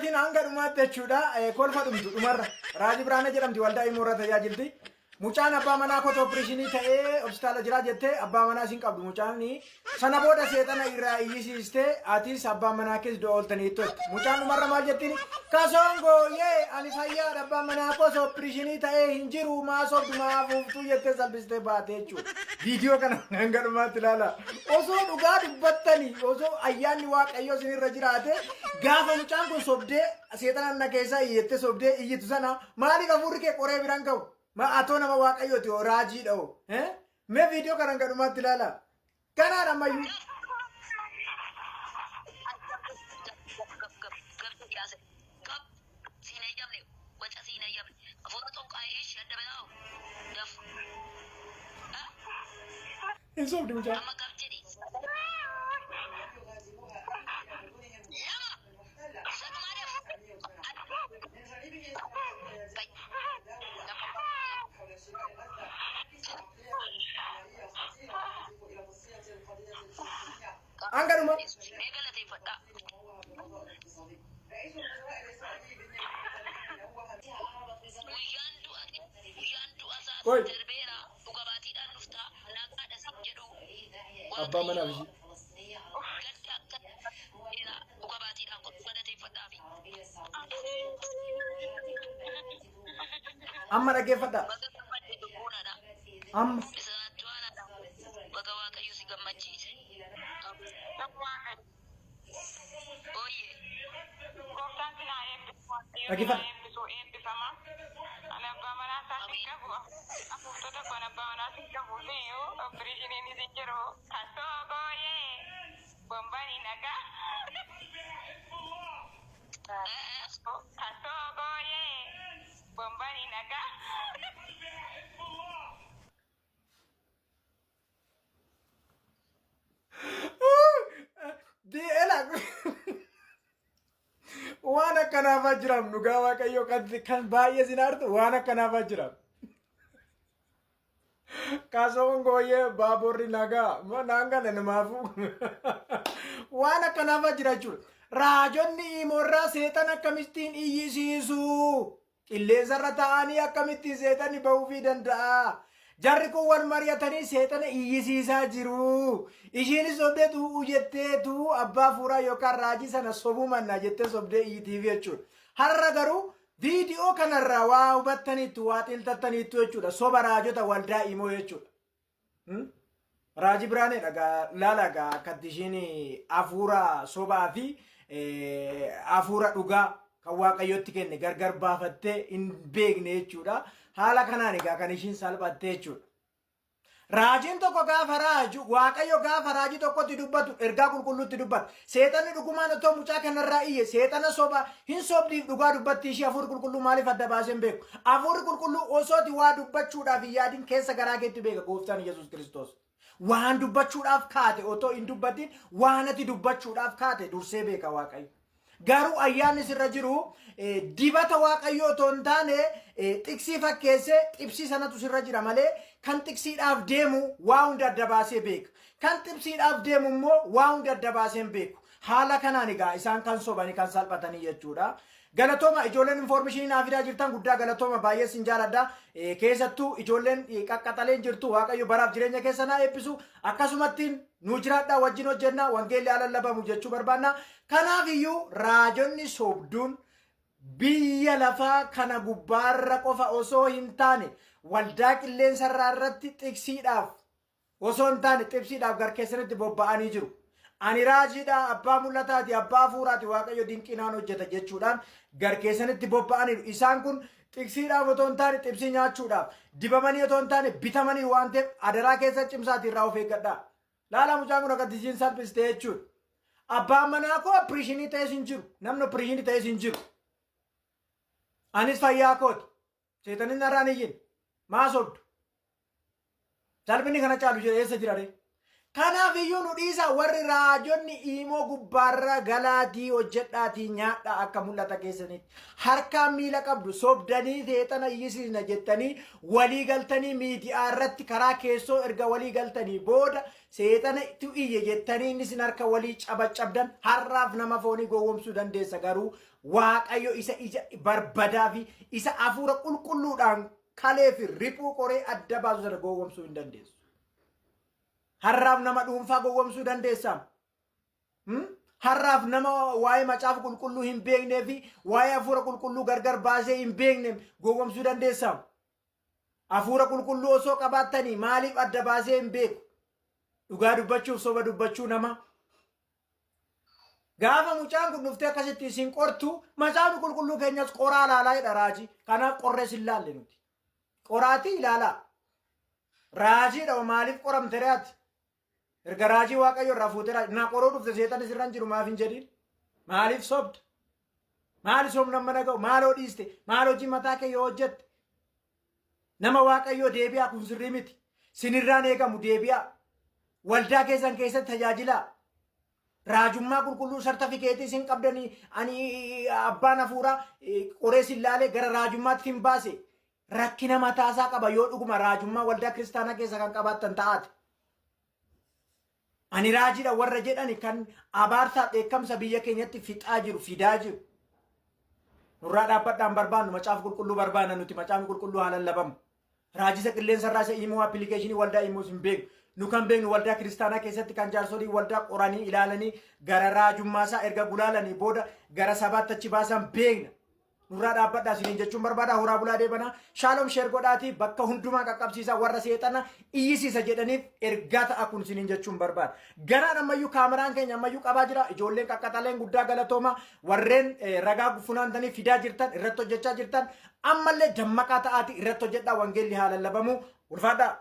Kutatiin hanga dhumaatti jechuudha. Kolfa dhumtu dhumarra. Raajii Biraanee jedhamti waldaa Imoorraa tajaajilti. Mucaan abbaa manaa kootu opereeshinii ta'ee hospitaala jiraa jettee abbaa manaa isin qabdu mucaan sana booda seexana irraa iyyisiistee atis abbaa manaa kees du'a ooltanii turte. Mucaan dhumarra maal jettiin? Kasoon gooyee ani fayyaadha abbaa manaa koos opereeshinii ta'ee hin jiru maa sobdu maa afuuftuu jettee salphistee baate jechuudha. Viidiyoo kana hanga dhumaatti ilaala. Osoo dhugaa dubbattanii osoo ayyaanni waaqayyoo isinirra jiraate gaafa mucaan kun sobdee seexana na keessaa iyyettee sobdee iyyitu sana maaliif hafuurri kee qoree biraan ga'u? Ma atoo nama waaqayyooti hoo raajiidha hoo? Eh? Mee viidiyoo kana hanga dhumaatti ilaala. Kanaan ammayyuu. Hin sobdi mucaan. Hanga dhuma. Mee galateeffadhaa. Guyyaan du'a guyyaan du'a isaa Qoy. darbeera dhuga baatiidhaan dhuftaa nagaadha siin jedhu Abbaa manaaf ishii. Gadda akka dhuga baatiidhaan godhu galateeffadhaafi. Amma dhaggeeffadhaa. Baga gammadde lubbuunadha. Amma. Misiraachuwaanadha. Baga Waaqayyo si gammachiise. Ooyyee. Gooftaan sin haa eebbisu. Waaqayyo sin haa Dhaggeeffadha. eebbisu. Eebbifama. Ani abbaa manaa isaas hin qabu. Afuuftota koo ani abbaa manaas hin qabu. Yoo opereeshiniinis hin jiru. Kasoo gooyee. Bombani nagaa. Kasoo gooyee. Bombani nagaa. Ela waan akkanaafaa jiraam dhugaa waaqayyoo kan kan baay'ee sin aartu waan akkanaafaa jiraam. Kasoon gooyyee baaborri nagaa naan gala namaafuu waan akkanaafaa jira jechuudha. Raajonni imorraa seexan akkamittiin iyyisiisu? Qilleensarra taa'anii akkamittiin seexanni ba'uufii danda'a? Jarri kun wal mari'atanii seexana iyyisiisaa jiru. Ishiinis sobdee tu'uu jetteetu abbaa fuuraa yookaan raajii sana sobuu mannaa jettee sobdee iyyitiif jechuudha. Har'a garuu viidiyoo kanarraa waa hubattaniittu waa xiinxaltaniittu jechuudha. Soba raajota waldaa imoo jechuudha. Raajii Biraanee dhagaa laala gaa akkatti ishiin hafuura sobaa fi hafuura dhugaa kan waaqayyotti kenne gargar baafattee hin beekne jechuudha. Haala kanaan egaa kan ishiin salphatte jechuudha. Raajiin tokko gaafa raaju waaqayyo gaafa raajii tokkotti dubbatu ergaa qulqulluutti dubbata. Seexanni dhugumaan otoo mucaa kanarraa iyye seexana soba hin sobdiif dhugaa dubbatti ishii hafuurri qulqulluu maaliif adda baasee hin beeku. Hafuurri qulqulluu osooti waa dubbachuudhaaf hin yaadin keessa garaa keetti beeka gooftaan Yesuus Kiristoos. Waan dubbachuudhaaf kaate otoo hin dubbatin waan ati dubbachuudhaaf kaate dursee beeka Waaqayyo. Garuu ayyaanni sirra jiru dibata Waaqayyoo otoo hin taane xiqsii fakkeessee xibsii sanatu sirra jira malee kan xiqsiidhaaf deemu waa hunda adda baasee beeka. Kan xibsiidhaaf deemu immoo waa hunda adda baasee hin beeku. Haala kanaan egaa isaan kan sobanii kan salphatanii jechuudha. Galatooma ijoolleen informishinii naa fidaa jirtan guddaa galatooma baay'ee sin jaaladha. Keessattuu ijoolleen qaqqaxaleen jirtu Waaqayyo baraaf jireenya keessa naa eebbisu. Akkasumattiin nu jiraadhaa wajjin hojjenna wangeelli haa lallabamu jechuu barbaanna. Kanaaf iyyuu raajonni sobduun biyya lafaa kana gubbaarra qofa osoo hin taane waldaa qilleensarraa irratti xiqsiidhaaf osoo hin taane xibsiidhaaf gar keessanitti bobba'anii jiru. Ani raajiidha, abbaa mul'ataati, abbaa hafuuraati, Waaqayyo dinqinaan hojjeta jechuudhaan gar keessanitti bobba'aniiru. Isaan kun xiqsiidhaaf otoo hin taane xibsii nyaachuudhaaf, dibamanii otoo hin taane bitamanii waan ta'eef adaraa keessa cimsaatii irraa of eeggadhaa. Laalaa mucaan kun akkatti isiin salphiste jechuudha. Abbaan manaa koo opereeshinii ta'es hin jiru. Namni opereeshinii ta'es hin jiru. Anis fayyaa kooti. Seexanni narraan iyyin. Maa sobdu? Salphinni kana caalu jira eessa jira ree? Kanaaf iyyuu nu dhiisa warri raajonni iimoo gubbaarra galaatii hojjedhaatii nyaadhaa akka mul'ata keessanitti. Harkaan miila qabdu sobdanii seexana iyyisiisna jettanii walii galtanii miidiyaa irratti karaa keessoo erga walii galtanii booda seexanatu iyye jettanii inni isin harka walii cabacabdan har'aaf nama foonii gowwomsuu dandeessa garuu Waaqayyo isa ija barbadaa fi isa hafuura qulqulluudhaan kalee fi riphuu qoree adda baasu sana gowwomsuu hin dandeessu. Har'aaf nama dhuunfaa gowwomsuu dandeessaa? Har'aaf nama waa'ee macaafa qulqulluu hin beeknee fi waa'ee hafuura qulqulluu gargar baasee hin beekne gowwomsuu dandeessaa? Hafuura qulqulluu osoo qabaattanii maaliif adda baasee hin beeku? Dhugaa dubbachuuf soba dubbachuu nama. Gaafa mucaan kun dhuftee akkasitti isin qortu macaafni qulqulluu keenyas qoraa ilaalaa jedha raajii. Kanaaf qorree sin laalle nuti. Qoraatii ilaalaa. Raajiidha maaliif qoramte ree ati? Erga raajii waaqayyo irraa fuutee raajii na qoruu dhufte seexanni sirra hin jiru maaf hin jedhiin? Maaliif sobda? Maali sobna mana ga'u? Maaloo dhiiste? Maal hojii mataa kee yoo hojjette? Nama waaqayyoo deebi'aa kun sirrii miti. Sinirraan eegamu deebi'aa. Waldaa keessan keessatti tajaajilaa. Raajummaa qulqulluu sartifikeetii isin qabdanii ani abbaan hafuuraa qoree sin laalee gara raajummaatti hin baase. Rakkina mataasaa qaba yoo dhuguma raajummaa waldaa kiristaanaa keessa kan qabaattan ta'aate. Ani raajiidha warra jedhani kan abaarsaa dheekkamsa biyya keenyatti fixaa jiru fidaa jiru. Nurraa dhaabbadhaan barbaannu macaafa qulqulluu barbaanna nuti macaafni qulqulluu haa lallabamu. Raajisa qilleensa irraa isa imoo appilikeeshinii waldaa imoos hin beeknu. Nu kan beeknu waldaa kiristaanaa keessatti kan jaarsolii waldaa qoranii ilaalanii gara raajummaasaa erga gulaalanii booda gara sabaatti achi baasan beekna. Nurraa dhaabbadhaa isiniin jechuun barbaada horaa bulaa deebanaa. Shaaloom share godhaatii bakka hundumaa qaqqabsiisaa warra seexana iyyisiisa jedhaniif ergaa ta'a kun isiniin jechuun barbaada. Garaan ammayyuu kaameraan keenya ammayyuu qabaa jira. Ijoolleen qaqqaxaleen guddaa galatooma. Warreen ragaa funaantanii fidaa jirtan irratti hojjechaa jirtan ammallee dammaqaa ta'aatii irratti hojjedhaa wangeelli haa lallabamu. Ulfaadhaa.